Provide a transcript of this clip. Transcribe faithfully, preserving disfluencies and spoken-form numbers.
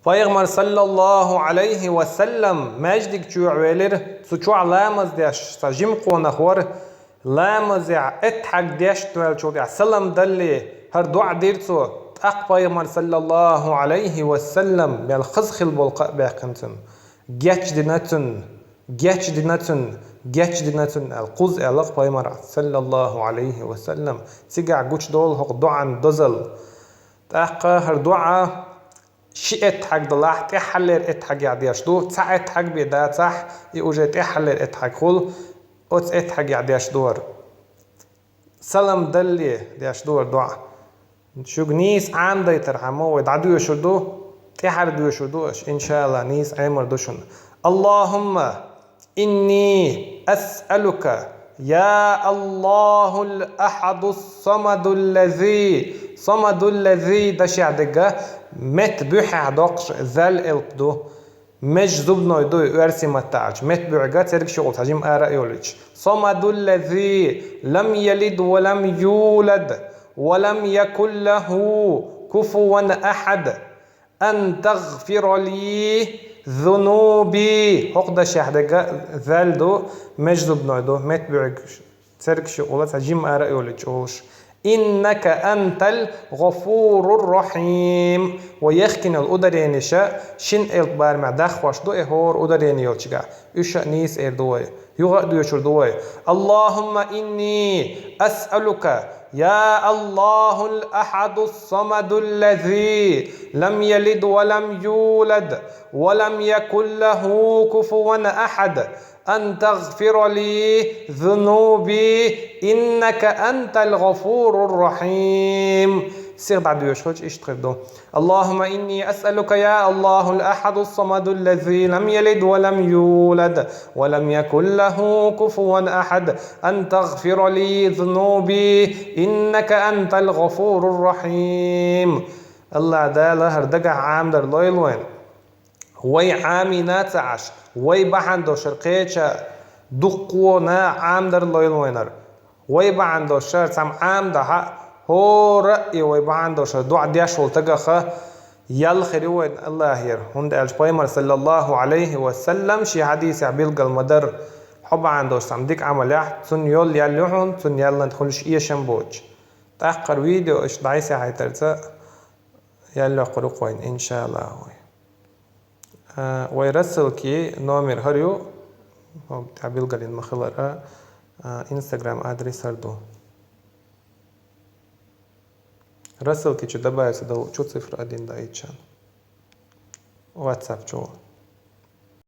Пайхамар, саллаллаху алейхи ва саллам, маьждиг чу велира, цу чохь ламаз деш цхьа жима къонах вара, ламазехь эттахьаг деш доьлчул тӀаьхьа салам далале, хӀара доӀа дира цо, тӀаккха Пайхамар, саллаллаху алейхи ва саллам, мел хаза хилла болу кхаъ баьккхина цунна. Гечдина цунна, гечдина цунна, гечдина цунна аьлла, кхузза аьлла-кх Пайхамара, саллаллаху алейхи ва саллам. Цигахь гучудолу хӀокху доӀан дозалла. ТӀаккха хӀара доӀа ши эттахьаг далахь, тӀаьххьарлера эттахьагехь деш ду, цхьа эттахьаг бен дацахь, и уже тӀаьххьарлера эттахьаг хуьлу, оцу эттахьагехь деш ду хӀара. Салам далале деш ду хӀара доӀа. Шуьга нийса Ӏамадайтархьама вай дӀадоьшур ду, тӀаьхьара доьшур ду аша, иншааллахӀ, нийса Ӏемар ду шуна. Аллахумма инни асъалука, я Аллахул ахьадус самадул лази, самадул лази дашехь дерг метта буьххьехь доккхуш зал элп ду. Межзубной ду и оьрсийн маттахь аьлча, метта буьхьиг цергаш юкъал цхьа жима ара а йолуьйтуш. Самадул лази лам ялид ва лам юлад, ва лам якул лаху куфуван ахьад. Ан тагфира ли зунуби. ХӀокху дашехь дерг зал ду, межзубной ду, метта буьхьиг цергаш юкъал цхьа жима ара а йолуьйтуш олуш. Иннака антал гӀафурур рахьим. Вай ехкина йолу ударениш шина элп барамехь даккхош ду, и хӀора ударени йолчуьнгахь. Уьш а нийса эр ду вай. Юха а доьшур ду вай. Аллахумма инни асъалука, я Аллахул ахьадус самадул лази лам ялид ва лам юлад, ва лам якул лаху куфуван ахьад. Ан тагфира ли зунуби, иннака антал гӀафурур рахьим. Сиха дӀадоьшуш хилча, иштта хир ду. Аллахумма инни асъалука, я Аллахул ахьадус самадул лази лам ялид ва лам юлад, ва лам якул лаху куфуван ахьад, ан тагфира ли зунуби, иннака антал гӀафурур рахьим. АллахӀ Дала хӀара дагахь Ӏамадар лойла вайна. Вай Ӏамийна а ца Ӏаш, вай бахьана долуш хӀара кхечу дуккхо а Ӏамадар лойла вайна хӀара. Вай бахьана долуш хӀара цхьамма Ӏамадахь а, хӀора а и вай бахьана долуш хӀара доӀа деш волу стагах ял хир ю вайна АллахӀера, хӀунда аьлча Пайхамар, саллаллаху алейхи ва саллам, шен хьадисехь билгал ма-дарра, хьо бахьана долуш цхьамма дика Ӏамал яхь, цунна йолу ял ю хьуна, цунна яьлланна хуьлуш эшам боцуш. ТӀаккха хӀара видео аша дӀасахьийтарца ял йоккхур ю-кх вайна, иншаАллахӀ. А, вай рассылки номер хӀара ю, хӀокху тӀехь билгалйина ма-хиллара, а, Instagram адрес хӀара ду. Рассылки чу добавиться долу чу цифра один даийта шуна. WhatsApp чу.